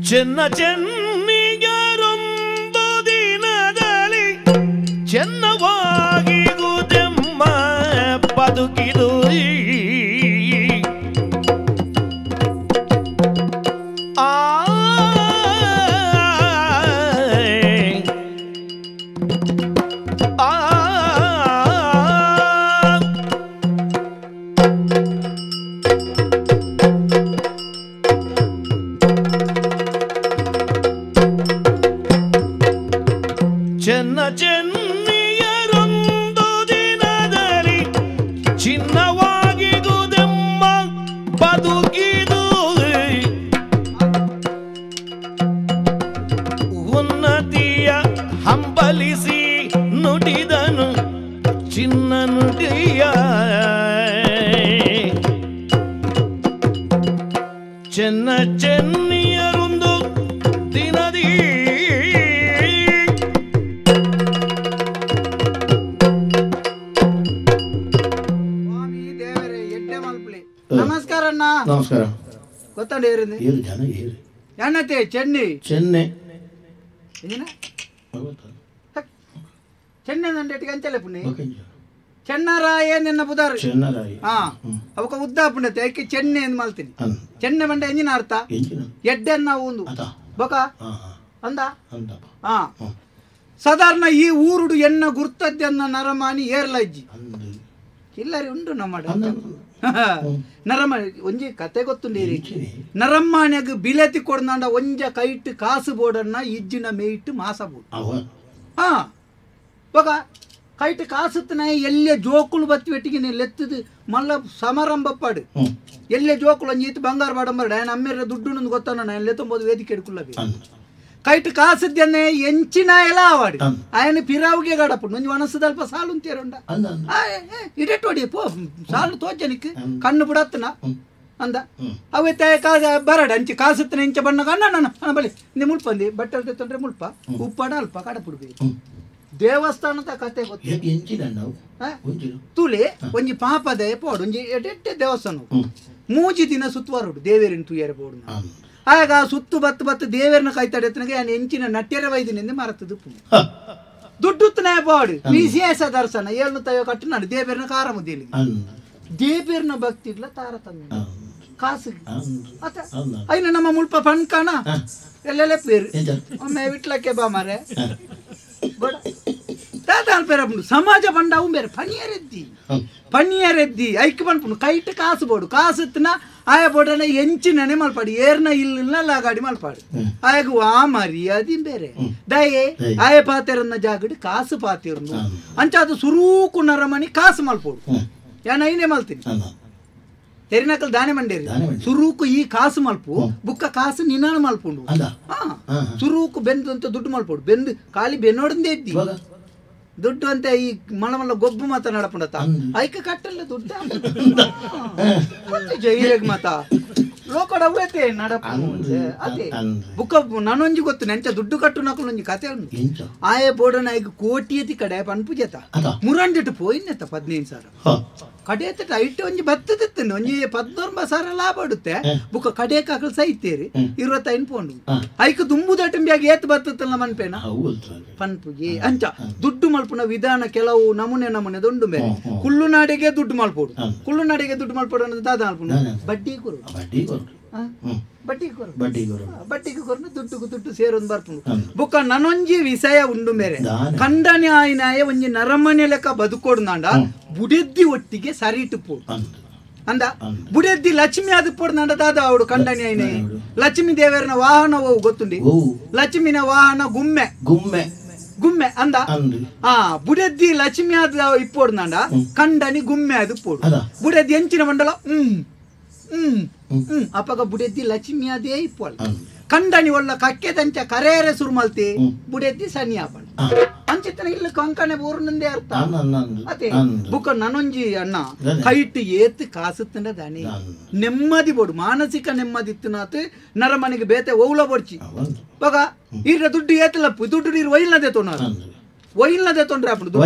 ಚೆನ್ನ ಚೆನ್ನಿಗರೊಂದು ದಿನದಲ್ಲಿ ಚೆನ್ನವಾಗಿಗುದೆಮ್ಮ ಬದುಕಿದು. ಆ ಚೆನ್ನ ಚೆನ್ನಿಯರೊಂದು ದಿನದಲ್ಲಿ ಚಿನ್ನವಾಗಿಗುದೆಮ್ಮ ಬದುಕಿದು. ಉನ್ನತಿಯ ಹಂಬಲಿಸಿ ನುಡಿದನು ಚಿನ್ನ ನುಡಿಯ. ಚೆನ್ನ ಚೆನ್ನಿಯರೊಂದು ದಿನದಿ ನಮಸ್ಕಾರ ಅಣ್ಣ. ನಮಸ್ಕಾರ. ಗೊತ್ತಂಡ ಏನತ್ತೆ ಚೆನ್ನಿ ಚೆನ್ನೆ ಚೆನ್ನೆ ನಂಡೆಟ್ಟಿಗೆ ಅಂಚಲೆ ಪುಣ್ಯ ಚೆನ್ನರಾಯ ನಿನ್ನ ಬುದಾರು ಹಾ ಅವಕ ಉದ್ದ ಪುಣ್ಯತೆ ಐಕೆ ಚೆನ್ನೆ ಎಂದು ಮಲ್ತೀನಿ. ಚೆನ್ನೆ ಮಂಡೆ ಎಂಜಿನ ಅರ್ಥ ಎಡ್ಡೆ ಒಂದು ಬೊಕ ಅಂದ. ಹಾ ಸಾಧಾರಣ ಈ ಊರುಡು ಎನ್ನ ಗುರ್ತದ್ದೆನ್ನ ನರಮಾನಿ ಏರ್ಲಜ್ಜಿ ಇಲ್ಲರಿ ಉಂಟು ನಮ್ಮ ನರಮ ಒಂಜಿ ಕತೆ ಗೊತ್ತುಂಡೇರಿ. ನರಮ್ಮಾನ್ಯಾಗ ಬಿಲೆತಿ ಕೊಡ್ನಾಂಡ ಒಂಜ ಕೈಟ್ ಕಾಸು ಬೋಡನ್ನ ಇಜ್ಜಿನ ಮೇಯಿಟ್ಟು ಮಾಸ ಬೋಡು. ಹಾ ಬೊಕ ಕೈಟ್ ಕಾಸುತ್ತನ ಎಲ್ಲೆ ಜೋಕುಲು ಬತ್ತಿ வெಟ್ಟಿಗೆ ಲೆತ್ತದು ಮಲ್ಲ ಸಮಾರಂಭ ಪಾಡು. ಎಲ್ಲೆ ಜೋಕುಲು ಒಂಜಿ ಇತ್ತು ಬಂಗಾರ ಬಾಡಂಬಾರ ఆయన ಅಮ್ಮೇರ ದುಡ್ಡು ಗೊತ್ತಾನ ಲೆತ್ತೊಂಬೋದು ವೇದಿಕೆ ಎಡ್ಕುಲ್ಲ. ಕೈಟ್ ಕಾಸುದ್ದನ್ನೇ ಎಂಚಿನ ಎಲ್ಲ ಆವಾಡು ఆయన ಪಿರಾವುಗೆ ಗಡಪು ಒಂಜಿ ಒಣಸದಲ್ಪ ಸಾಲು ಅಂತೇರುಂಡ ಇಡೆಟೋಡಿ ಪೋ ಸಾಲು ತೋಜನಿಕ್ ಕಣ್ಣು ಬಿಡತ್ತನ ಅಂದ ಅವೇ ಕಾಸ ಬರಡ ಅಂಚೆ ಕಾಸುತ್ತನ ಇಂಚ ಬಣ್ಣ ಕಣ್ಣ ನನ್ನ ಬಳಿ ನಿ ಮುಳ್ಪಂದಿ ಬಟ್ಟೆ ತೊಂದ್ರೆ ಮುಳ್ಪ ಉಪ್ಪಾಡ ಅಲ್ಪ ಕಡಪುಡ್ಬೇಕು. ದೇವಸ್ಥಾನದ ಕತೆ ಗೊತ್ತು ತುಲೆ ಒಂಜಿ ಪಾಪದ ಪೋಡು ಒಂಜಿ ಎಡೆಟ್ಟೆ ದೇವಸ್ಥಾನ ಮೂಜಿ ದಿನ ಸುತ್ತುವರುಡು ದೇವೇರಿನ ತುಯ್ಯರ ಪೋಡು. ಆಗ ಸುತ್ತು ಬತ್ತು ಬತ್ತು ದೇವೇರನ ಕೈತಾಡೆ ಎತ್ತನಗೆ ಎಂಚಿನ ನಟ್ಯರ ವೈದ್ಯನಿಂದ ಮರತದು ದುಡ್ಡುತ್ತನೇ ಪಾಡು ವಿಶೇಷ ದರ್ಶನ ಏಳು ತಯೋ ಕಟ್ಟನಾಡು ದೇವೇರನ ಕಾರ ಮುದ್ದೇಲಿ ದೇವೇರನ ಭಕ್ತಿಗ್ಲ ತಾರತಮ್ಯ ಕಾಸು ಅತ್ತ ಐನ ನಮ್ಮ ಮುಲ್ಪ ಪಣ್ಕಾಣ ಎಲ್ಲೆಲ್ಲ ಪೇರು ಒಮ್ಮೆ ವಿಟ್ಲಕ್ಕೆ ಬಾ ಮಾರೆ ತಾತ ಪೇರಪ್ಪು ಸಮಾಜ ಬಂಡವು ಬೇರೆ ಪನಿಯರೆದ್ದಿ ಪನಿಯರೆದ್ದಿ ಐಕ್ ಪನ್ಪುಂಡು ಕೈಟ್ ಕಾಸು ಬೋಡು ಕಾಸುತ್ತನ ಆಯ ಬೋಡನ ಎಂಚಿನನೆ ಮಲ್ಪಾಡು ಏರ್ನ ಇಲ್ಲ ಲಾಗಾಡಿ ಮಲ್ಪಾಡು ಆಯಗ ಆ ಮರ್ಯಾದಿ ಬೇರೆ ದಯೆ ಆಯ ಪಾತೆರನ್ನ ಜಾಗಡಿ ಕಾಸು ಪಾತಿರ್ನು ಅಂಚಾದ ಸುರೂಕು ನರಮಣಿ ಕಾಸು ಮಲ್ಪೋಡು ಯಾನ ಐನೇ ಮಲ್ತೀನಿ ತೆರಿನಕಲ್ ದಾನೆ ಮಂಡೇರಿ ಸುರೂಕು ಈ ಕಾಸು ಮಲ್ಪು ಬುಕ್ಕ ಕಾಸು ನಿನಾನ ಮಲ್ಪುಂಡು. ಹಾ ಸುರೂಕು ಬೆಂದು ಅಂತ ದುಡ್ಡು ಮಲ್ಪೋಡು ಬೆಂದು ಖಾಲಿ ಬೆನ್ನೋಡಂದೇ ಇದ್ದಿ ದುಡ್ಡು ಅಂತ ಈ ಮಳ ಮಲ್ಲ ಗೊಬ್ಬು ಮಾತ ನಡಪುಂಡತ ಐಕ ಕಟ್ಟಲ್ಲ ದುಡ್ಡು ಜೈರೇಗ್ ಮಾತ ಲೋಕಡ ಅವೈತೆ ನಡಪ ಅದೇ ಬುಕ್ಕ ನಾನೊಂಜಿ ಗೊತ್ತು ನೆಂಚ ದುಡ್ಡು ಕಟ್ಟು ನಕಲೊಂಜಿ ಕತೆ ಉಂಟು ಆಯೆ ಬೋಡನ ಐಗ ಕೋಟಿ ಕಡೆ ಪನ್ಪುಜೇತ ಮುರಂಡಿಟ್ಟು ಪೋಯಿನೆತ್ತ 15,000 ಕಡೆತ ಐಟ್ ಒಂಜಿ ಬತ್ತದಿತ್ತು ಒಂಜಿ 19,000 ಲಾಭ ಇಡುತ್ತೆ ಬುಕ್ಕ ಕಡೆಕ ಅಕಲ್ ಸೈತೇರಿ 25 ಪೋಂಡು ಐಕ ದುಂಬುದಟಂಬಿಯಾಗಿ ಏತ್ ಬತ್ತಲ್ಲ ಮನ್ಪೇನ ಪನ್ಪುಜಿ ಅಂಚ ದುಡ್ಡು ಮಲ್ಪುನ ವಿಧಾನ ಕೆಲವು ನಮೂನೆ ನಮೂನೆ ದುಂಡು ಬೇರೆ ಕುಳ್ಳುನಾಡಿಗೆ ದುಡ್ಡು ಮಲ್ಪೋಡು ಕುಳ್ಳುನಾಡಿಗೆ ದುಡ್ಡು ಮಲ್ಪೋಡು ಅನ್ನೋದು ದಾದ ಮಲ್ಪುಂಡು ಬಡ್ಡಿ ಕೊರು ಬಡ್ಡಿ ಕೊರು ಬಡ್ಡಿಗೆ ಕೊರು ದುಡ್ಡುಗು ದುಡ್ಡು ಸೇರೊಂದು ಬರ್ಪುಂಡು ಬುಕ್ಕ ನನೊಂಜಿ ವಿಷಯ ಉಂಡು ಮೇರೆ ಕಂಡನೆ ಆಯ್ನಾಯ ಒಂಜಿ ನರಮನೆ ಲೆಕ್ಕ ಬದುಕೋಡು ನಾಂಡ ಬುಡೆದ್ದಿ ಒಟ್ಟಿಗೆ ಸರಿಟು ಪೋಡು ಅಂದ ಬುಡೆದ್ದಿ ಲಕ್ಷ್ಮಿ ಅದು ಪೋಡು ನಾಂಡ ದಾದ ಅವಡು ಕಂಡನೆ ಆಯ್ನೆ ಲಕ್ಷ್ಮಿ ದೇವರನ ವಾಹನ ಹೋವು ಗೊತ್ತುಂಡಿ ಲಕ್ಷ್ಮಿನ ವಾಹನ ಗುಮ್ಮೆ ಗುಮ್ಮೆ ಗುಮ್ಮೆ ಅಂದ ಆ ಬುಡೆದ್ದಿ ಲಕ್ಷ್ಮಿ ಆದ ಇಪ್ಪೋಡು ನಾಂಡ ಕಂಡನಿ ಗುಮ್ಮೆ ಅದು ಪೋಡು ಬುಡೆದ್ದಿ ಎಂಚಿನ ಮಂಡಲ ಹ್ಮ್ ಹ್ಮ್ ಹ್ಮ್ ಅಪ್ಪಗ ಬುಡೆದ್ದಿ ಲಕ್ಷ್ಮಿ ಅದೇ ಇಪ್ಪೋಲ್ ಕಂಡನಿ ಒಳ್ಳ ಕಕ್ಕೆದಂಚ ಕರೇರೆ ಸುರುಮಲ್ತಿ ಬುಡೆದ್ದಿ ಸನಿ ಆಪಣ ಅಂಚಿತ್ತನ ಇಲ್ಲ ಕಂಕಣೆ ಊರ್ನಂದೇ ಅರ್ಥ ಅದೇ ಬುಕ್ಕ ನನೊಂಜಿ ಅಣ್ಣ ಕೈಟ್ ಏತ್ ಕಾಸುತ್ತಂಡ ದಾನಿ ನೆಮ್ಮದಿ ಬೋಡು ಮಾನಸಿಕ ನೆಮ್ಮದಿ ಇತ್ತನಾತ್ ನರಮನಿಗೆ ಬೇತೆ ಓವ್ಲ ಬೊಡ್ಚಿ ಬಗ ಈರ ದುಡ್ಡು ಏತಲಪ್ಪು ದುಡ್ಡು ನೀರು ಒಯ್ಲದೆ ತೋನಾರ ವೈನ್ಲದೆ ತೊಂದರೆ ಆಪುಂಡು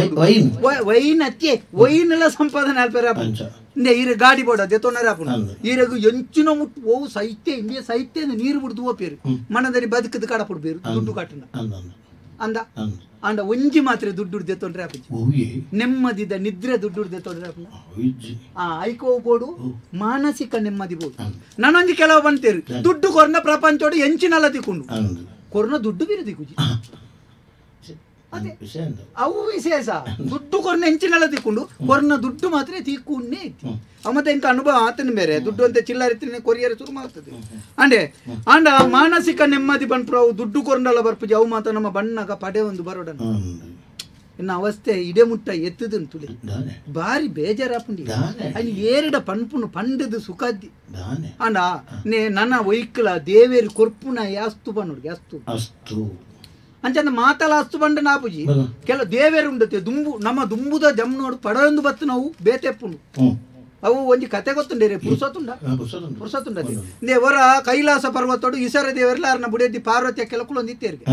ವೈನ್ ಅತ್ತೆ ವೈನ್ಲ ಸಂಪಾದನೆ ಅಲ್ಪೇರ ಆಪುಂಡು ಇಂದೆ ಈರೆ ಗಾಡಿ ಬೋಡ ದೆತೊನರೆ ಆಪುಂಡು ಈರೆಗು ಎಂಚಿನ ಮುಟ್ಟು ಓವು ಸೈತ್ಯ ಇಂದೇ ಸೈತ್ಯ ನೀರು ಬಿಡ್ದು ಓಪೇರು ಮನದಲ್ಲಿ ಬದುಕದ ಕಡಪುಡು ಬೇರು ದುಡ್ಡು ಕಟ್ಟನ ಅಂದ ಅಂಡ ಒಂಜಿ ಮಾತ್ರ ದುಡ್ಡು ದೆತೊಂಡ್ರೆ ಆಪುಜಿ ನೆಮ್ಮದಿದ ನಿದ್ರೆ ದುಡ್ಡು ದೆತೊಂಡ್ರೆ ಆಪುಂಡು ಆ ಐಕೋ ಬೋಡು ಮಾನಸಿಕ ನೆಮ್ಮದಿ ಬೋಡು ನಾನೊಂಜಿ ಕೆಲವು ಬಂತೇರು ದುಡ್ಡು ಕೊರ್ನ ಪ್ರಪಂಚೋಡು ಎಂಚಿನಲ್ಲ ತಿಕ್ಕೊಂಡು ಕೊರ್ನ ದುಡ್ಡು ಬೀರು ತಿಕ್ಕುಜಿ ಅದೇ ಅವು ವಿಶೇಷ ದುಡ್ಡು ಕೊರ್ನ ಎಂಚಿನಲ್ಲ ತಿಕ್ಕೊಂಡು ಕೊರ್ನ ದುಡ್ಡು ಮಾತ್ರ ತಿಕ್ಕೊಂಡೇ ಇತ್ತು ಮತ್ತೆ ಇಂಕ ಅನುಭವ ಆತನ ಬೇರೆ ದುಡ್ಡು ಅಂತ ಚಿಲ್ಲರಿ ಕೊರಿಯರ್ ಶುರು ಮಾಡ್ತದೆ ಅಂಡೆ ಅಂಡ ಮಾನಸಿಕ ನೆಮ್ಮದಿ ಬಂದ್ಪ್ರವು ದುಡ್ಡು ಕೊರ್ನಲ್ಲ ಬರ್ಪುಜಿ ಅವು ಮಾತ್ರ ನಮ್ಮ ಬಣ್ಣಗ ಪಡೆ ಒಂದು ಬರೋಡನ ಇನ್ನು ಅವಸ್ಥೆ ಇಡೆ ಮುಟ್ಟ ಎತ್ತದು ತುಳಿ ಬಾರಿ ಬೇಜಾರಾಪುಂಡಿ ಅಲ್ಲಿ ಏರಡ ಪನ್ಪುನು ಪಂಡದು ಸುಖದ್ದಿ ಅಂಡ ನೇ ನನ್ನ ವೈಕ್ಲ ದೇವೇರು ಕೊರ್ಪುನ ಯಾಸ್ತು ಬನ್ನುಡ್ಗೆ ಅಸ್ತು ಅಸ್ತು ಅಂಚಂದ ಮಾತಲ ಅಸ್ತು ಬಂಡ ನಾಪುಜಿ ಕೆಲ ದೇವೇರು ಉಂಡತೆ ದುಂಬು ನಮ್ಮ ದುಂಬುದ ಜಮ್ನೋಡು ಪಡೊಂದು ಬತ್ತು ನಾವು ಬೇತೆಪ್ಪುಂಡು ಅವು ಒಂಜಿ ಕತೆ ಗೊತ್ತುಂಡೇರಿ ಪುರುಸತುಂಡ ಪುರುಸತುಂಡ ದೇವರ ಕೈಲಾಸ ಪರ್ವತೋಡು ಈಶ್ವರ ದೇವರೆಲ್ಲ ಅರ್ನ ಬುಡೇದಿ ಪಾರ್ವತಿಯ ಕೆಲ ಕುಲೊಂದಿತ್ತೇರಿಗೆ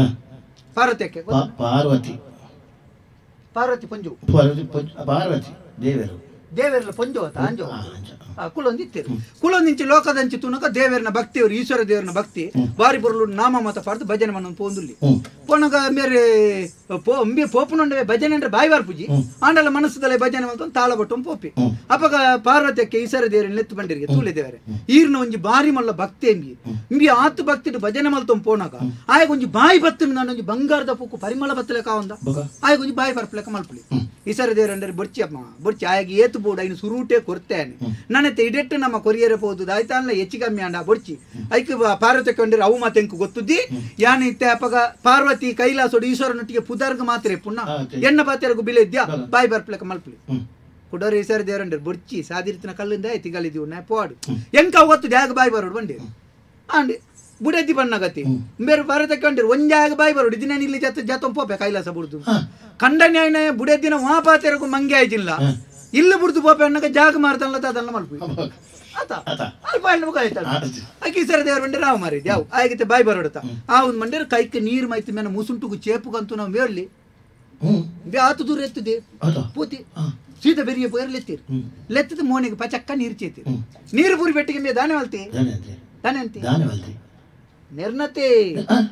ಪಾರ್ವತಿಯಕ್ಕೆ ಪಾರ್ವತಿ ಪಾರ್ವತಿ ಪಂಜು ಪಾರ್ವತಿ ದೇವರು ದೇವರೆಲ್ಲ ಪಂಜು ಆತ ಅಂಜು ಕುಲೊಂದಿತ್ತೇರು ಕುಲೊಂದಿಂಚಿ ಲೋಕದಂಚಿ ತುನಕ ದೇವರನ ಭಕ್ತಿಯವರು ಈಶ್ವರ ದೇವರನ ಭಕ್ತಿ ಬಾರಿ ಬೊರ್ಲು ನಾಮ ಮತ ಪಾಡ್ದು ಭಜನೆ ಮಣ್ಣು ಪೋಂದುಲ್ಲಿ ಪೋನಗ ಮೇರೆ ಪೋ ಪೋಪುನೊಂಡವೆ ಭಜನೆ ಅಂದ್ರೆ ಬಾಯಿ ವಾರ್ಪುಜಿ ಆಂಡಲ ಮನಸ್ಸದಲ್ಲೇ ಭಜನೆ ಮಲ್ತೊಂದು ತಾಳ ಬಟ್ಟೊಂದು ಪೋಪಿ ಅಪಗ ಪಾರ್ವತಿಯಕ್ಕೆ ಈಶ್ವರ ದೇವರನ್ನ ನೆತ್ತು ಬಂಡಿರಿಗೆ ತೂಲೆ ದೇವರೇ ಈರ್ನ ಒಂಜಿ ಬಾರಿ ಮಲ್ಲ ಭಕ್ತಿ ಎಂಬಿ ಇಂಬಿ ಆತು ಭಕ್ತಿಡು ಭಜನೆ ಮಲ್ತೊಂದು ಪೋನಾಗ ಆಯಗ ಒಂಜಿ ಬಾಯಿ ಬತ್ತಿನ ನಾನು ಒಂಜಿ ಬಂಗಾರದ ಪೂಕು ಪರಿಮಳ ಬತ್ತಲೆಕ ಒಂದ ಆಯಗ ಒಂಜಿ ಬಾಯಿ ಬರ್ಪಲೆಕ ಮಲ್ಪುಲಿ ಈಶ್ವರ ದೇವರಂದ್ರೆ ಬೊರ್ಚಿ ಅಮ್ಮ ಬೊರ್ಚಿ ಆಯಗ ಏತು ಬೋಡು ಐನು ಸುರೂಟೆ ಕೊರ್ತೇನೆ ನನ್ನತ್ತೆ ಇಡೆಟ್ಟು ನಮ್ಮ ಕೊರಿಯರೆ ಪೋದು ಆಯ್ತಾನ್ಲ ಹೆಚ್ಚು ಕಮ್ಮಿ ಅಂಡ ಬೊರ್ಚಿ ಐಕ್ ಪಾರ್ವತಿ ಕೊಂಡಿರ ಅವು ಮಾತೆ ಎಂಕು ಗೊತ್ತುದ್ದಿ ಯಾನ್ ಇತ್ತೆ ಅಪಗ ಪಾರ್ವತಿ ಕೈಲಾಸೋಡು ಈಶ್ವರನೊಟ್ಟಿಗೆ ಪುದರ್ಗ ಮಾತ್ರೆ ಪುಣ್ಣ ಎಣ್ಣ ಪಾತೆರಗು ಬಿಲೆ ಇದ್ಯಾ ಬಾಯಿ ಬರ್ಪಲೆಕ ಮಲ್ಪುಲಿ ಕುಡೋರು ಈಶ್ವರ ದೇವರಂಡ್ರೆ ಬೊರ್ಚಿ ಸಾದಿರ್ತಿನ ಕಲ್ಲಿಂದ ತಿಗಲಿದ್ದೀವಿ ನಾ ಪೋಡು ಎಂಕ ಗೊತ್ತು ಜಾಗ ಬಾಯಿ ಬರೋಡು ಬಂಡಿ ಅಂಡಿ ಬುಡದಿ ಬಣ್ಣಗತಿ ಬೇರೆ ಭಾರತಕ್ಕೆ ಕಂಡಿರು ಒಂಜಾಗ ಬಾಯಿ ಬರೋಡು ದಿನ ಇಲ್ಲಿ ಜತ ಜಾತಂ ಪೋಪೆ ಕೈಲಾಸ ಬುಡ್ದು ಕಂಡನ್ಯಾಯನ ಬುಡದಿನ ವಾಪಾತೆರಗು ಮಂಗೆ ಆಯ್ತಿಲ್ಲ ಇಲ್ಲ ಬುಡ್ದು ಪೋಪೆ ಅಣ್ಣಗ ಜಾಗ ಮಾರ್ತಲ್ಲ ತಾತಲ್ಲ ಮಲ್ಪು ಆತ ಅಲ್ಪ ಅಣ್ಣ ಆಯ್ತಾಳ ಆಕೆ ಸರ ದೇವರ ಬಂಡೆ ರಾವ್ ಮಾರಿದ್ ಯಾವ ಆಯ್ಕೆ ಬಾಯಿ ಬರೋಡತ ಆ ಒಂದು ಮಂಡ್ಯರ ಕೈಗೆ ನೀರು ಮೈತಿ ಮೇಲೆ ಮುಸುಂಟುಗು ಚೇಪುಗಂತೂ ನಾವು ಮೇಳ್ಲಿ ಆತು ದೂರ ಎತ್ತದೆ ಪೂತಿ ಸೀದಾ ಬೆರಿಯ ಪೋಯರ್ ಲೆತ್ತೀರಿ ಲೆತ್ತದ ಮೋನಿಗೆ ಪಚಕ್ಕ ನೀರು ಚೇತೀರಿ ನೀರು ಪೂರಿ ಬೆಟ್ಟಿಗೆ ಮೇ ದಾನೆ ವಲ್ತಿ ದಾನೆ ಅಂತಿ ನೆರ್ನತೆ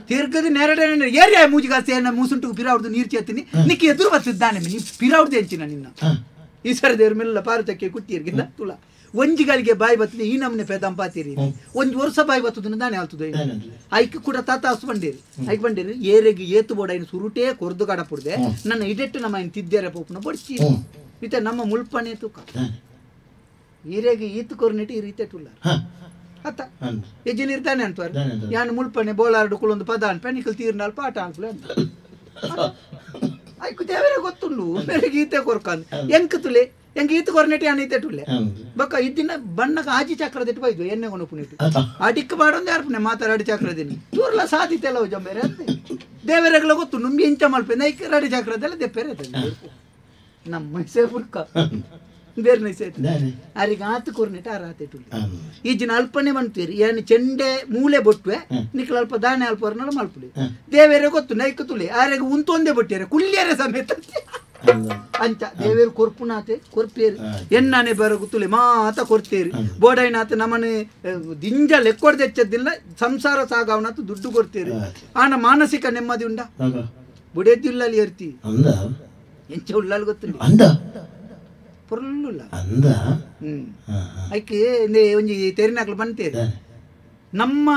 ತಿರ್ಗದ ನೆರಡೆ ಏರಿಯಾ ಮೂಜಿಗಾಸ್ತಿ ಮೂಸುಂಟುಗು ಪಿರಾವ್ರದ್ದು ನೀರು ಚೇತೀನಿ ನಿಕ್ಕೆ ಎದುರು ಬರ್ತಿದ್ದಾನೆ ನೀ ಪಿರಾವ್ರದ್ದು ಎಂಚಿನ ನಿನ್ನ ಈಶ್ವರ ದೇವ್ರ ಮೆಲ್ಲ ಪಾರುತಕ್ಕೆ ಕುಟ್ಟಿರ್ಗಿಲ್ಲ ತುಳ ಒಂಜಿಗಳಿಗೆ ಬಾಯಿ ಬರ್ತದೆ ಈ ನಮ್ಮನೆ ಪೆದಂಪಾತೀರಿ ಒಂದು ವರ್ಷ ಬಾಯಿ ಬರ್ತದ ದಾನೆ ಆಲ್ತದೆ ಐಕ್ ಕೂಡ ತಾತ ಹಸು ಬಂಡೇರಿ ಐಕ್ ಬಂಡೇರಿ ಏರೆಗೆ ಏತು ಬೋಡ ಇನ್ನು ಸುರುಟೇ ಕೊರ್ದು ಕಡಪುಡ್ದೆ ನನ್ನ ಇಡೆಟ್ಟು ನಮ್ಮ ಇನ್ನು ತಿದ್ದೇರ ಪೋಪುನ ಬಡ್ಚಿ ಇತ್ತೆ ನಮ್ಮ ಮುಲ್ಪನೆ ತೂಕ ಈರೆಗೆ ಈತು ಕೊರ್ನಿಟ್ಟು ಈ ರೀತಿ ತುಲ್ಲ ಅತ್ತ ಯಜ್ಜಿ ನೀರ್ತಾನೆ ಅಂತಾರೆ ಯಾನ್ ಮುಲ್ಪನೆ ಬೋಲಾರ್ಡು ಕುಳೊಂದು ಪದ ಅನ್ಪೆ ನಿಕಲ್ ತೀರ್ನಾಲ್ ಪಾಠ ಅನ್ಪಲೆ ಅಂತ ಐಕು ದೇವರೇ ಗೊತ್ತುಂಡು ಬೇರೆ ಗೀತೆ ಕೊರ್ಕಂದ್ ಎಂಕ್ ತುಲೆ ಎಂಕ್ ಈತ ಕೊರ್ನೆಟಿ ಅನೈತೆ ಟುಲ್ಲೆ ಬೊಕ್ಕ ಇದ್ದಿನ ಬಣ್ಣಕ ಆಜಿ ಚಕ್ರದಿಟ್ಟು ಬೈದು ಎಣ್ಣೆ ಕೊನಪುನಿಟ್ಟು ಅಡಿಕ್ ಬಾಡೊಂದು ಯಾರ್ಪುನೆ ಮಾತಾಡಿ ಚಕ್ರದಿನಿ ತೂರ್ಲ ಸಾಧಿತೆ ಅಲ್ಲ ಜಂಬೇರೆ ಅಂತ ದೇವರೆಗಳ ಗೊತ್ತು ನುಂಬಿ ಇಂಚ ಮಲ್ಪೆ ನೈಕ್ ರಡಿ ಚಕ್ರದೆಲ್ಲ ದೆಪ್ಪೆರೆ ನಮ್ಮ ಸೇಫುರ್ಕ ಬೇರೆ ನೈಸೆ ಅರಿಗೆ ಆತು ಕೊರ್ನೆಟ ಆರಾತೆ ಟುಲ್ಲೆ ಈ ಜಿನ ಅಲ್ಪನೆ ಬಂತೀರಿ ಏನು ಚೆಂಡೆ ಮೂಲೆ ಬೊಟ್ಟುವೆ ನಿಕ್ಲ ಅಲ್ಪ ದಾನೆ ಅಲ್ಪ ಮಲ್ಪುಲಿ ದೇವೇರೆ ಗೊತ್ತು ನೈಕ್ ತುಲಿ ಆರೆಗೆ ಉಂತೊಂದೇ ಬೊಟ್ಟಿಯರೆ ಕುಲ್ಯರೆ ಸಮೇತ ಅಂಚ ದೇವೇರು ಕೊರ್ಪುನಾತೆ ಕೊರ್ಪೇರು ಎಣ್ಣಾನೆ ಬರಗು ತುಲೆ ಮಾತ ಕೊರ್ತೇರಿ ಬೋಡೈನಾತ ನಮ್ಮನೆ ದಿಂಜ ಲೆಕ್ಕೊಡ್ದೆಚ್ಚದಿಲ್ಲ ಸಂಸಾರ ಸಾಗವನಾತ ದುಡ್ಡು ಕೊಡ್ತೇರಿ ಆನ ಮಾನಸಿಕ ನೆಮ್ಮದಿ ಉಂಡ ಬುಡೇದಿಲ್ಲಲ್ಲಿ ಏರ್ತಿ ಎಂಚ ಉಳ್ಳಲ್ಲಿ ಗೊತ್ತಿಲ್ಲ ಪೊರ್ಲುಲ್ಲ ಐಕೆ ಒಂಜಿ ತೆರಿನಾಕ್ಲು ಬಂತೇರಿ ನಮ್ಮ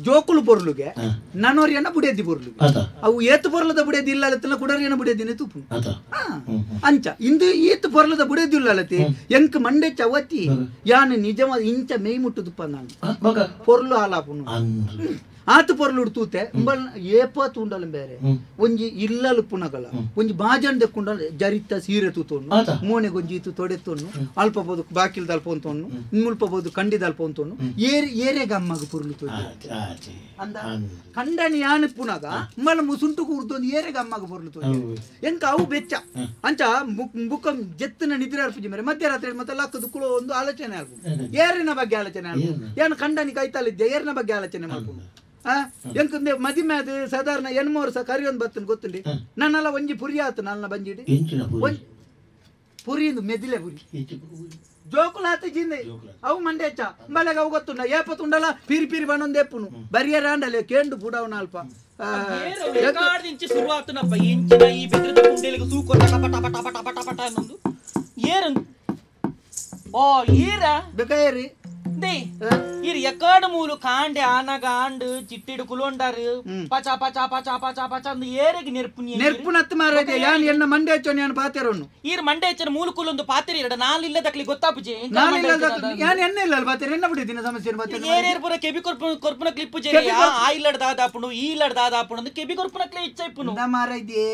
ಜೋಕುಲು ಪೊರ್ಲುಗೆ ನನೋರಿಯನ್ನ ಬುಡೇದಿ ಪೊರ್ಲುಗೆ ಅವು ಏತು ಪೊರ್ಲದ ಬುಡೇದಿ ಇಲ್ಲ ಅಲತ್ತಲ್ಲ ಕುಡರಿಯನ್ನ ಬುಡೇದಿನ ತೂಪು ಅಂಚ ಇಂದು ಏತು ಪೊರ್ಲದ ಬುಡೇದಿ ಇಲ್ಲ ಅಲತಿ ಎಂಕ್ ಮಂಡೆ ಚವತಿ ಯಾನು ನಿಜವಾದ ಇಂಚ ಮೇಯ್ ಮುಟ್ಟುದುಪ್ಪ ನಾನು ಪೊರ್ಲು ಹಾಲಾಪುನು ಆತು ಪೊರ್ಲು ತೂತೆ ಉಂಬಲ್ ಏಪ ತೂಂಡಲ ಬೇರೆ ಒಂಜಿ ಇಲ್ಲಲು ಪುನಗಲ ಒಂಜಿ ಬಾಜನ್ ದೆಕ್ಕೊಂಡಲ ಜರಿತ ಸೀರೆ ತೂತೋನು ಮೋನೆಗೆ ಒಂಜಿ ಇತ್ತು ತೊಡೆತೋನು ಅಲ್ಪ ಬೋದು ಬಾಕಿಲ್ ದಲ್ಪ ಅಂತೋನು ಮುಲ್ಪ ಬೋದು ಕಂಡಿ ದಲ್ಪ ಅಂತೋನು ಏರಿ ಏರೆಗ ಅಮ್ಮಗ ಪೊರ್ಲು ತೋಜಿ ಅಂದ ಕಂಡನಿ ಯಾನು ಪುನಗ ಉಂಬಲ ಮುಸುಂಟು ಕೂರ್ದೊಂದು ಏರೆಗ ಅಮ್ಮಗ ಪೊರ್ಲು ತೋಜಿ ಎಂಕ ಅವು ಬೆಚ್ಚ ಅಂಚ ಬುಕ್ಕ ಜೆತ್ತಿನ ನಿದ್ರೆ ಅರ್ಪುಜಿ ಮೇರೆ ಮಧ್ಯರಾತ್ರಿ ಮತ್ತೆ ಲಕ್ಕದ ಕುಳೋ ಒಂದು ಆಲೋಚನೆ ಆಲ್ಪು ಏರಿನ ಬಗ್ಗೆ ಆಲೋಚನೆ ಆಲ್ಪು ಏನು ಕಂಡನಿ ಕೈತಾಲಿದ್ದೆ ಏರಿನ ಬಗ್ಗೆ ಆಲೋಚನೆ ಮಾಡ್ಕೊಂಡು ಎಂಕಂದೆ ಮದಿಮೆ ಅದು ಸಾಧಾರಣ 8 ವರ್ಷ ಕರಿಯೊಂದು ಬತ್ತನ್ ಗೊತ್ತುಂಡಿ ನನ್ನೆಲ್ಲ ಒಂಜಿ ಪುರಿ ಆತು ನನ್ನ ಬಂಜಿಡಿ ಪುರಿ ಮೆದಿಲೆ ಪುರಿ ಜೋಕುಲಾತ ಜಿಂದೆ ಅವು ಮಂಡೇಚ ಬಲೆಗ ಅವು ಗೊತ್ತುಂಡ ಏಪತ್ತುಂಡಲ ಪಿರಿ ಪಿರಿ ಬಣ್ಣೊಂದು ಎಪ್ಪುನು ಬರಿಯರ ಆಂಡಲೆ ಕೇಂಡು ಬುಡವನ ಅಲ್ಪ ಶುರುವಾತನಪ್ಪ ಎಂಚಿನ ಈ ಬೆದ್ರದ ಕುಂಡೇಲಿಗೆ ಸೂಕೊಟ್ಟ ಪಟ ಪಟ ಪಟ ಪಟ ಪಟ ಅನ್ನೊಂದು ಏರು ಓ ಈರ ಬೇಕಾಯರಿ they ಇರ್ ಎಕ್ಕಡ ಮೂಲು ಕಾಂಡೆ ಆನಗ ಆಂಡು ಚಿಟ್ಟಿಡು ಕುಲೊಂಡಾರು ಪಚ ಪಚ ಪಚ ಪಚ ಪಚ ಅಂದು ಏರೆಗೆ ನೆರ್ಪು ನೆರ್ಪುನತ್ತು ಮಾರಾಯ್ದೆ ಯಾನ್ ಎನ್ನ ಮಂಡೆ ಹೆಚ್ಚೋನು ಯಾನ್ ಪಾತೆರನ್ನು ಈರ್ ಮಂಡೆ ಹೆಚ್ಚನ ಮೂಲು ಕುಲೊಂದು ಪಾತೆರಿ ಇರಡ ನಾಲ್ ಇಲ್ಲ ದಕ್ಲಿ ಗೊತ್ತಾಪುಜೆ ನಾಲ್ ಇಲ್ಲ ಯಾನ್ ಎನ್ನ ಇಲ್ಲ ಪಾತೆರ ಎನ್ನ ಬಿಡಿ ದಿನ ಸಮಸ್ಯೆ ಪಾತೆರ ಏರೇರ್ ಪೂರ ಕೆಬಿ ಕೊರ್ಪುನ ಕ್ಲಿಪ್ಪು ಜೆ ಆ ಇಲ್ಲಡ ದಾದಾಪುಣು ಈ ಇಲ್ಲಡ ದಾದಾಪುಣು ಅಂದು ಕೆಬಿ ಕೊರ್ಪುನ ಕ್ಲೇ ಇಚ್ಛೈಪುನು ನಮ್ಮ ಮಾರಾಯ್ದೆ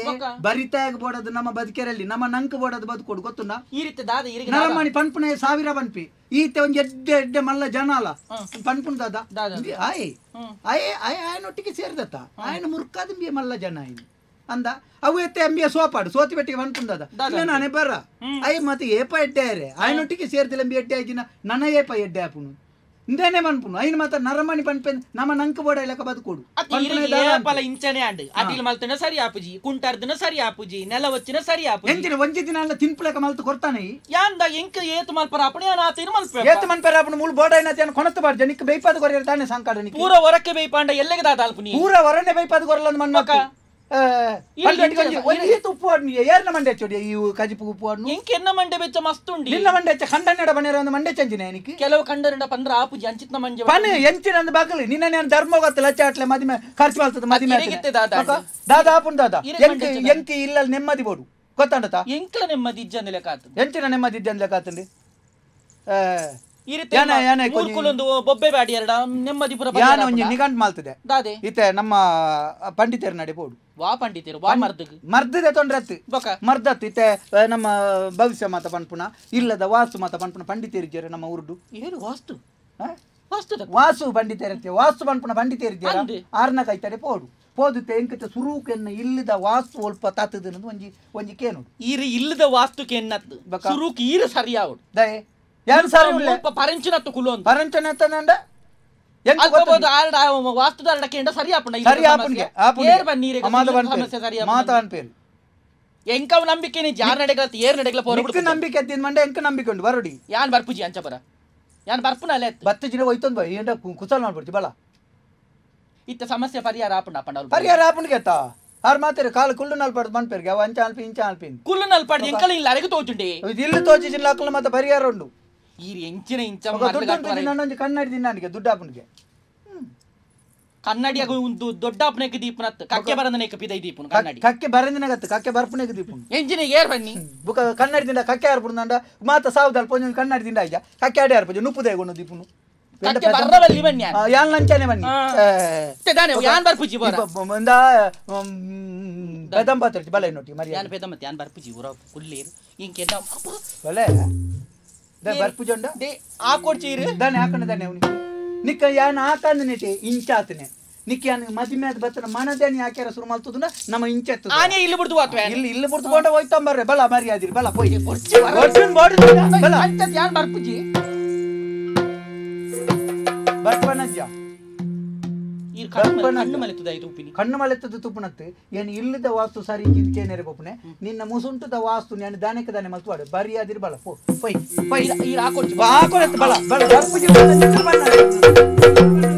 ಬರಿತಾಗ ಬೋಡದು ನಮ್ಮ ಬದುಕೆರಲ್ಲಿ ನಮ್ಮ ನಂಕ ಬೋಡದು ಬದುಕೊಡು ಗೊತ್ತುಂಡ ಈ ರೀತಿ ದಾದ ಇರಿಗೆ ನರಮಣಿ ಪನ್ಪುನೆ 1000 ಪನ್ಪಿ ಈತ ಒಂಜಿ ಎಡ್ಡೆ ಎಡ್ಡೆ ಮಲ್ಲ ಜನ ಅಲ್ಲ ಪನ್ಪುನ್ ದಾದ ಆಯ್ ಆಯ್ ಆಯ್ ಆಯನೊಟ್ಟಿಗೆ ಸೇರಿದತ್ತ ಆಯನ ಮುರ್ಕಾದ ಮಲ್ಲ ಜನ ಆಯ್ನ ಅಂದ ಅವು ಎತ್ತೆ ಅಂಬಿಯ ಸೋಪಾಡು ಸೋತಿ ಬೆಟ್ಟಿಗೆ ಪನ್ಪುನ್ ದಾದ ನಾನೇ ಬರ ಅಯ್ಯ ಮತ್ತೆ ಏಪ ಎಡ್ಡೆ ಆಯ್ರೆ ಆಯನೊಟ್ಟಿಗೆ ಸೇರ್ದಿಲ್ಲ ಅಂಬಿ ಎಡ್ಡೆ ಆಯ್ಜಿನ ನನ್ನ ಏಪ ಎಡ್ಡೆ ಆಪುನು ಇಂದೇನೆ ಪನ್ಪುನು ಐನ ಮಾತ್ರ ನರಮಣಿ ಪನ್ಪೆ ನಮ್ಮ ನಂಕ ಬೋಡ ಇಲ್ಲಕ ಬದುಕೋಡು ಇಂಚನೆ ಆಂಡ್ ಅಟಿಲ್ ಮಲ್ತನ ಸರಿ ಆಪುಜಿ ಕುಂಟಾರ್ದನ ಸರಿ ಆಪುಜಿ ನೆಲ వచ్చిನ ಸರಿ ಆಪುಜಿ ಎಂಚಿನ ಒಂಜಿ ದಿನ ಅಲ್ಲ ತಿನ್ಪುಲಕ ಮಲ್ತು ಕೊರ್ತಾನೆ ಯಾಂದ ಎಂಕ ಏತು ಮಲ್ಪರ ಆಪುಣೆ ಯಾನ್ ಆತೇನು ಮಲ್ಪೆ ಏತು ಮನ್ಪರ ಆಪುಣೆ ಮೂಲು ಬೋಡ ಐನ ಯಾನ್ ಕೊಣತು ಬಾರ್ಜ ನಿಕ್ ಬೇಯ್ಪಾದ ಕೊರಿಯರ್ ತಾನೆ ಸಂಕಾಡ ನಿಕ್ ಪೂರ ಹೊರಕ್ಕೆ ಬೇಯ್ಪಾಂಡ ಎಲ್ಲೆಗೆ ದಾದ ಆಲ್ಪುನಿ ಪೂರ ಹೊರನೆ ಬೇಯ್ಪಾದ ಕೊರಲಂದ ಮನ್ನಕ ಏರ್ನ ಮಂಡೆ ಚೋಡಿ ಈ ಕಜಿಪು ಉಪ್ಪು ಎಂಕೆ ಎನ್ನ ಮಂಡೆ ಬೆಚ್ಚ ಮಸ್ತ್ ಉಂಡಿ ನಿನ್ನ ಮಂಡೆ ಹೆಚ್ಚ ಖಂಡನೆಡ ಬನ್ನಿರ ಒಂದು ಮಂಡೆ ಚಂಚಿನ എനിക്ക് ಕೆಲವು ಖಂಡನೆಡ ಪಂದ್ರ ಆಪುಜಿ ಅಂಚಿತ್ನ ಮಂಜೆ ಪನ್ ಎಂಚಿನ ಬಾಗಲಿ ನಿನ್ನ ನಾನು ಧರ್ಮ ಗೊತ್ತಲ್ಲ ಚಾಟ್ಲೆ ಮದಿಮೆ ಖರ್ಚು ಮಾಡ್ತದೆ ಮದಿಮೆ ದಾದಾ ಆಪುನ್ ದಾದಾ ಎಂಕಿ ಎಂಕಿ ಇಲ್ಲ ನೆಮ್ಮದಿ ಬೋಡು ಗೊತ್ತಂಡತ ಎಂಕ್ಲ ನೆಮ್ಮದಿ ಇಜ್ಜಂದ ಲೆಕ್ಕ ಎಂಚಿನ ನೆಮ್ಮದಿ ಇಜ್ಜಂದ ಲೆಕ್ಕ ಬೊಬ್ಬೆ ಬ್ಯಾಡಿ ಎರಡ ನೆಮ್ಮದಿ ಪುರ ಯಾನ ಒಂಜಿ ನಿಗಂಟ್ ಮಾಲ್ತದೆ ದಾದೆ ಇತ್ತೆ ನಮ್ಮ ಪಂಡಿತರು ನಡೆ ಬೋಡು ವಾ ಪಂಡಿತರು ವಾ ಮರ್ದಗ್ ಮರ್ದದೆ ತೊಂದ್ರೆ ಬೊಕ ಮರ್ದತ್ತು ಇತ್ತೆ ನಮ್ಮ ಭವಿಷ್ಯ ಮಾತ ಪನ್ಪುಣ ಇಲ್ಲದ ವಾಸ್ತು ಮಾತ ಪನ್ಪುಣ ಪಂಡಿತರಿದ್ದಾರೆ ನಮ್ಮ ಊರ್ಡು ಏನು ವಾಸ್ತು ವಾಸ್ತು ವಾಸು ಪಂಡಿತರತ್ತೆ ವಾಸ್ತು ಪನ್ಪುಣ ಪಂಡಿತರಿದ್ದಾರೆ ಆರ್ನ ಕೈತಾರೆ ಪೋಡು ಪೋದುತ್ತೆ ಎಂಕತೆ ಸುರೂಕೆನ್ನ ಇಲ್ಲದ ವಾಸ್ತು ಒಲ್ಪ ತಾತದ ಒಂಜಿ ಒಂಜಿ ಕೇನು ಈರು ಇಲ್ಲದ ವಾಸ್ತು ಕೆನ್ನತ್ತು ಸುರೂಕ್ ಈರು ಸರಿಯಾವಡು ದಯೆ ಯಾರು ಸರಿ ಉಳ್ಳೆ ಪರಂಚಿನತ್ತು ಕುಲು ಅಂತ ಪರಂಚನತ್ತನಂಡ ವಾಸ್ತುದಾರಡ ಕೇಂದ್ರ ಸರಿ ಆಪುಂಡ ಸರಿ ಆಪುನ್ಗೆ ಏರ್ ಬನ್ನೀರೆ ಮಾತ ಸಮಸ್ಯೆ ಸರಿ ಮಾತ ಅನ್ಪೇರು ಎಂಕವ್ ನಂಬಿಕೆ ನೀ ಜಾರ್ ನಡೆಗಳ ಏರ್ ನಡೆಗಳ ಪೋರ ನಿಕ್ಕ ನಂಬಿಕೆ ಅದ್ದಿನ ಮಂಡೆ ಎಂಕ ನಂಬಿಕೆ ಉಂಟು ಬರೋಡಿ ಯಾನ್ ಬರ್ಪುಜಿ ಅಂಚ ಬರ ಯಾನ್ ಬರ್ಪುನ ಅಲೆ ಬತ್ತ ಜಿನ ಹೋಯ್ತೊಂದು ಬಾ ಏಂಡ ಕುಸಲ್ ಮಾಡ್ಬಿಡ್ತಿ ಬಲ ಇತ್ತ ಸಮಸ್ಯೆ ಪರಿಹಾರ ಆಪುಂಡ ಆಪಂಡ ಪರಿಹಾರ ಆಪುಂಡ್ಗೆ ಅತ್ತ ಆರ್ ಮಾತಾರೆ ಕಾಲು ಕುಲ್ಲು ನಲ್ಪಾಡ್ದು ಮನ್ಪೇರ್ಗೆ ಅವ ಅಂಚ ಅಲ್ಪಿ ಇಂಚ ಅಲ್ಪಿ ಕುಲ್ಲು ನಲ್ಪಾಡ್ದು ಎಂಕಲ ಇಲ್ಲ ಅರೆಗೆ ತೋಚುಂಡೆ ಇಲ್ಲು ತೋಚಿ ಜಿಲ್ಲಾಕಲ್ಲ ಮತ್ತೆ ಪರಿಹಾರ ಉಂಡು ಈ ಎಂಚಿನ ಇಂಚ ದುಡ್ಡು ಕನ್ನಡಿ ತಿನ್ನಾನಿಗೆ ದುಡ್ಡಾಪುನಿಗೆ ಕನ್ನಡಿಯಾಗ ಒಂದು ದೊಡ್ಡ ಅಪ್ಪನಕ್ಕೆ ದೀಪನತ್ತು ಕಕ್ಕೆ ಬರಂದನೇಕ ಪಿದೈ ದೀಪನು ಕನ್ನಡಿ ಕಕ್ಕೆ ಬರಂದಿನಗತ್ತು ಕಕ್ಕೆ ಬರ್ಪುನೆಗೆ ದೀಪನು ಎಂಜಿನ ಏರ್ ಬನ್ನಿ ಬುಕ ಕನ್ನಡಿ ತಿಂಡ ಕಕ್ಕೆ ಆರ್ಪುಂಡ ಮಾತ ಸಾವುದಲ್ಪ ಪೊಂಜ ಕನ್ನಡಿ ತಿಂಡ ಆಯ್ಯ ಕಕ್ಕೆ ಆಡಿ ಆರ್ಪುಜ ನುಪ್ಪುದೇ ದೀಪನು ಕಕ್ಕೆ ಬರ್ರವಲ್ಲಿ ಬನ್ನಿ ಯಾನ್ ಲಂಚನೆ ಬನ್ನಿ ತಾನೆ ಯಾನ್ ಬರ್ಪುಜಿ ಬರ ಮುಂದ ಬೆದಂ ಪಾತ್ರ ಬಲೆ ನೋಟಿ ಮರಿ ಯಾನ್ ಬೆದಂ ಯಾನ್ ಬರ್ಪುಜಿ ಊರ ಕುಲ್ಲೇರು ಇಂಕೆನ್ನ ಬಲೆ ದ ಬರ್ಪುಜಂಡ they ಆ ಕೊಡ್ಚೀರು ದಾನೆ ಹಾಕಣ ದಾನೆ ಅವನಿಗೆ ನಿಕ್ಕ ಯಾನ್ ಹಾಕಂದ ನೆಟೆ ಇಂಚಾತನೆ ನಿಕ್ಕ ಯಾನ್ ಮದಿಮೆ ಬತ್ತನ ಮನದೇನಿ ಹಾಕ್ಯಾರ ಶುರು ಮಾಡ್ತದನ ನಮ್ಮ ಇಂಚತ್ತು ಆನೆ ಇಲ್ಲಿ ಬಿಡ್ದು ವಾತ್ವೆ ಇಲ್ಲಿ ಇಲ್ಲಿ ಬಿಡ್ದು ಕೊಂಡ ಹೋಯ್ತಂಬರ್ರೆ ಬಲ ಮರ್ಯಾದಿರಿ ಬಲ ಪೋಯ್ ಕೊಡ್ಚಿನ್ ಬಾಡಿ ಬಲ ಅಂತ ಯಾನ್ ಬರ್ಪುಜಿ ಬರ್ಪನಜ್ಜ ಈ ಕಣ್ಣು ಮಲೆತ್ತದ ಇದು ಉಪ್ಪಿನಿ ಕಣ್ಣು ಮಲೆತ್ತದ ತುಪ್ಪುನತ್ತು ಏನು ಇಲ್ಲದ ವಾಸ್ತು ಸರಿ ಇದಕ್ಕೆ ಪೊಪ್ಪುನೆ ನಿನ್ನ ಮುಸುಂಟದ ವಾಸ್ತು ನಾನು ದಾನಕ್ಕೆ ದಾನೆ ಮಲ್ತು ಬರಿ ಅದಿರ್ ಬಲ ಪೋ ಪೈ ಪೈ ಈ ಹಾಕೊಡ್ಚಿ ಹಾಕೊಡತ್ತು ಬಲ ಬಲ ಬರ್ಪುಜಿ ಬಲ.